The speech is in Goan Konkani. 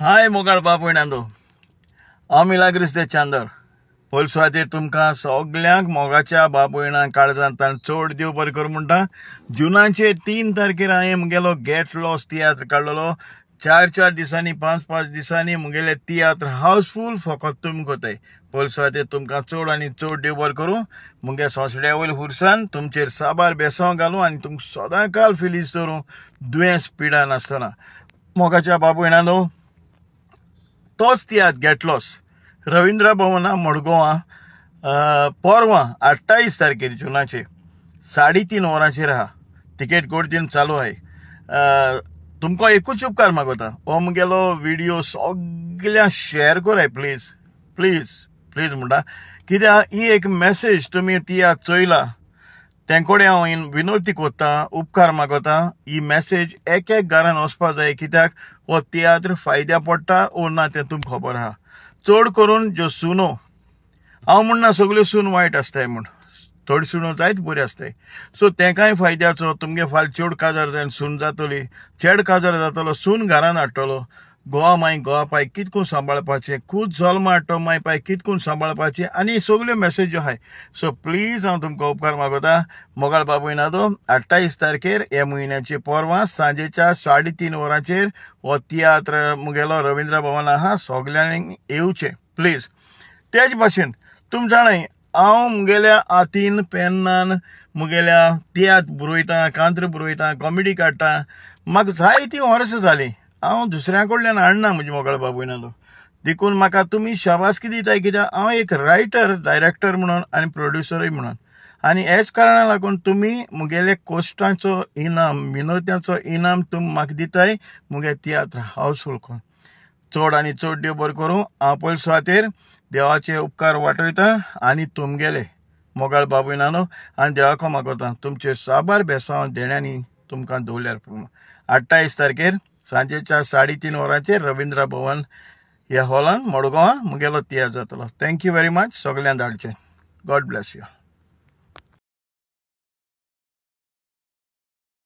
हाय मोगाळ बापूयणांदो, हांव मिलाग्रीस दे चांदर. पयले सुवातेर तुमकां सगल्यांक मोगाच्या बाबयणां काळजांत चड देव बरें करूं म्हणटा. जुनाचे 3 तारखेर हांवें म्हगेलो गेट लॉस तियात्र काडलेलो. 4-4 दिसांनी 5-5 दिसांनी म्हगेले तियात्र हावसफूल फकत तुमी कोताय. पयले सुवातेर तुमकां चड आनी चड देव बरें करूं. म्हगे सोंसड्या वयल्या खुर्सान तुमचेर साबार बेसांव घालूं आनी तुमकां सदांकाल फिलीस दवरूं, दुयेंस पिडा नासतना. मोगाच्या बाबयणांनो, तोच तियात्र गेट लॉस रविंद्र भवना मडगांवां परवां 28 तारखेर जुनाचे 3:30 वरांचेर आहा. तिकेट गर्दीन चालू आहाय. तुमकां एकूच उपकार मागता, हो म्हगेलो विडियो सगळ्यांक शेअर कराय प्लीज प्लीज प्लीज म्हणटा. कित्याक ही एक मॅसेज तुमी तियात्र चोयला तेंकोडे हांव विनवती कोत्ता, उपकार मागता. ही मॅसेज एक एक घरान वचपा जाय, कित्याक हो तियात्र फायद्या पडटा ओ ना तें तुमकां खबर आहा. चड करून ज्यो सुनो, हांव म्हणना सगल्यो सून वायट आसताय म्हूण, थोड्यो सुनो जायत बऱ्यो आसताय. सो तेंकांय फायद्याचो. तुमगे फाल्यां चेड काजार जावन सून जातली, चेड काजार जातलो, सून घरान हाडटलो. गोवा माय गोवा पाय कितकून सांबाळपाचें, खूद जल्म हाडटो माय पाय कितकून सांबाळपाचें, आनी सगल्यो मॅसेज्यो आहाय. सो प्लीज हांव तुमकां उपकार मागता. मोगाळ बाबूयनादो, 28 तारखेर ह्या म्हयन्याचे परवां सांजेच्या 3:30 वरांचेर हो तियात्र म्हगेलो रविंद्र भवन आहा. सगल्यांनी येवचें प्लीज. तेच भाशेन तुमी जाणाय, हांव म्हगेल्या हातीन पेनान म्हगेल्या तियात्र बरयतां, कांत्र बरयतां, कॉमेडी काडटा. म्हाका जायतीं वर्सां जालीं हांव दुसऱ्या कडल्यान हाडना म्हजे मोगाळ बाबूयनालो. देखून म्हाका तुमी शाबासकी दिताय, कित्याक हांव एक रायटर, डायरेक्टर म्हणून आनी प्रोड्युसरूय म्हणून. आनी हेच कारणाक लागून तुमी म्हगेले कोश्टांचो इनाम, मिनोत्याचो इनाम तुमी म्हाका दिताय म्हगे तियात्र हावसफूल करून. चड आनी चड देव बरें करूं. हांव पयले सुवातेर देवाचे उपकार वाटयता आनी तुमगेले मोगाळ बाबूयनानो आनी देवाको मागता तुमचे साबार बेसांव देण्यांनी तुमकां दवरल्यार. 28 तारखेर सांजेच्या 3:30 वरांचेर रविंद्र भवन ह्या हॉलान मडगांवां म्हगेलो तियात्र जातलो. Thank you very much. सगल्यांक धाडचें. God bless you.